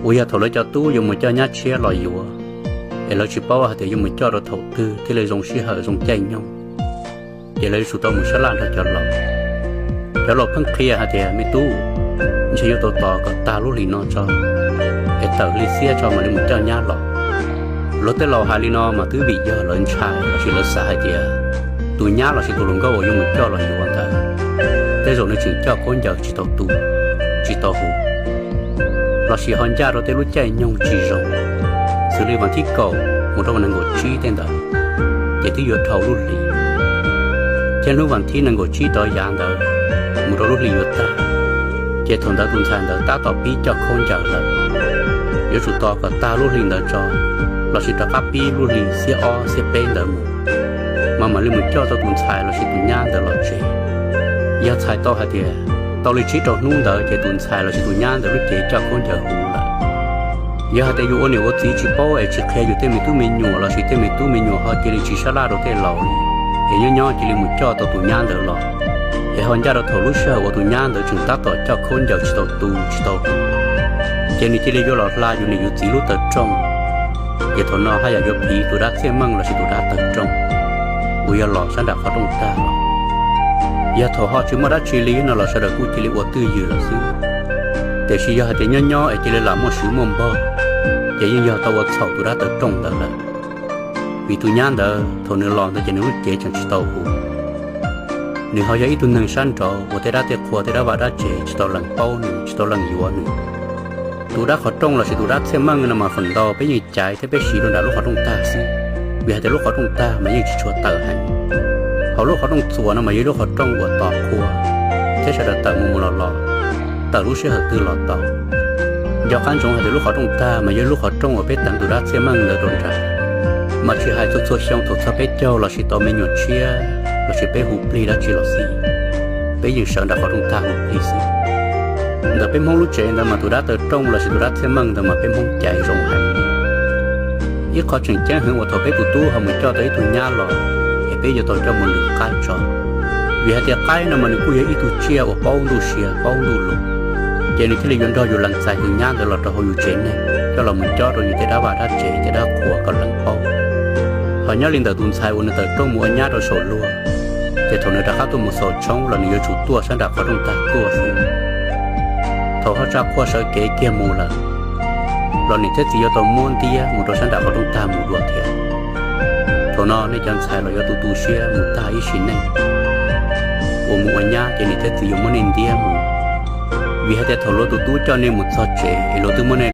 uas yog thaum lawv cov tub yuav mus coj nyab tshiab los yuav, es lawv tsis paub hais tias yuav mus coj rau thaum twg thiaj li zoo sij hawm zoo caij nyoog, ces lawv yuav tsum tau mus sab laj nrog cov laus. Cov laus pheej qhia hais tias, me tub, ntshe yuav tau tos kom tag lub hlis no tso, es tawm hli xiab tso mam li mus coj nyab los. Luag tej laus hais li no mas twb vim yog lawv ntshai lossis lawv xav hais tias tus nyab lossis tus hluas nkauj uas yuav mus coj los yuav ntawd, tej zaum nws tseem coj khaub ncaws tsis tau tu, tsis tau huv, lossis ho ncaj rau tej lub caij nyoog tsis zoo, xws li vas thib kaum mus rau nees nkaum tsib tej ntawd, ces twb yuav dhau lub hli, thiab hnub vas thib nees nkaum tsib rov yav ntawd mus rau lub hli yuav tag, ces thaum ntawd tus ntxhais ntawd tab tom pib coj khaub ncaws lawm. Yuav tsum tos kom tag lub hli ntawd tso, lossis rov qab pib lub hli xiab ob xiab peb ntawd mus, mas mam li mus coj tau tus ntxhais lossis tus nyab ntawd los tsev. Yog txhais tau hais tias tau li tsib rau hnub ntawd ces tus ntxhais lossis tus nyab ntawd lub cev coj khaub ncaws huv lawm. Yog hais tias yus ua niam ua txiv tsis paub es tsis qhia yus tej me tub me nyuam lossis tej me tub me nyuam ho cia li tsis sab laj rau tej laus, es nyob nyob cia li mus coj tau tus nyab ntawd los, es ho ncaj rau thaum lub sij hawm uas tus nyab ntawd tseem tab tom coj khaub ncaws tsis tau tu tsis tau huv, ces nws cia li yuav los hla yus niam yus txiv lub taw rooj, ces thaum no haj yam yuav phiv tus dab txiaj meej lossis tus dab taw rooj uas yog los sab nram qhov rooj tag los. Yog thaum ho tsis muaj dab tsi li no los sawv daws kuj cia li ua twj ywm lawm xwb. Tiam sis yog hais tias nyob nyob es cia li lam muaj swv muaj npog, ces yeej yog tau ua txhaum tus dab taw rooj ntawd lawm. Vim tus nyab ntawd thaum nws los ntawd ces nws lub cev tseem tsis tau huv, nws ho yog ib tug neeg sab nraud uas tej dab tej qhua tej dab vaj dab tsev tsis tau lees paub nws tsis tau lees yuav nws. Tus dab qhov rooj lossis tus dab txiaj meej no mas feem ntau peb yeej caiv thiab peb siv rau nram lub qhov rooj tag xwb, vim hais tias lub qhov rooj tag mas yeej tsis tshua tawm heev. Hauv lub qhov rooj txuas no mas yog ib lub qhov rooj uas tos qhua, thiab sawv daws tawm mus mus los los, tawm lub sij hawm twg los tau. Nco qab ntsoov hais tias lub qhov rooj tag mas yog ib lub qhov rooj uas peb teev tus dab txiaj meej ntawd rau nram, mas tsis hais txhua txhua xyoo thaum txog peb caug lossis tau me nyuam tshiab lossis peb hu plig dab tsi los xij, peb yeej sawv nram qhov rooj tag hu plig xwb. Ntawm peb Hmoob lub tsev ntawd mas tus dab taw rooj lossis tus dab txiaj meej ntawd mas peb Hmoob caiv zoo heev. Ib qho tseem ceeb heev uas thaum peb tus tub ho mus coj tau ib tug nyab los, es peb yuav tau coj mus lwm qaib tso, vim hais tias qaib no mas nws kuj yog ib tug tsiaj uas paub ntuj sia paub ntuj lus, ces nws thiaj li yuav nrog yus lees txais tus nyab ntawd los rau hauv yus tsev neeg coj los mus cob rau yus tej dab vaj dab tsev tej dab qhua kom lees paub. Ho nyob li ntawm tus ntxhais uas nws tawm rooj mus ua nyab rau saum luag, ces thaum nws rov qab tuaj mus xaus tshoob los nws yuav tsum tuaj sab nram qhov rooj tag tuaj xwb. Thaum ho tsa qhua sawv kev kiag mus lawm, los niam thiab txiv yuav tau muab ntiab mus rau sab nram qhov rooj tag mus dua thiab. Thaum no nej cov ntxhais los yuav tu tu siab mus tag ib sim neej uas mus ua nyab ces niam thiab txiv yuav muab nej ntiab mus, vim hais tias thaum luag tus tub coj nej mus txog tsev es luag twb muab nej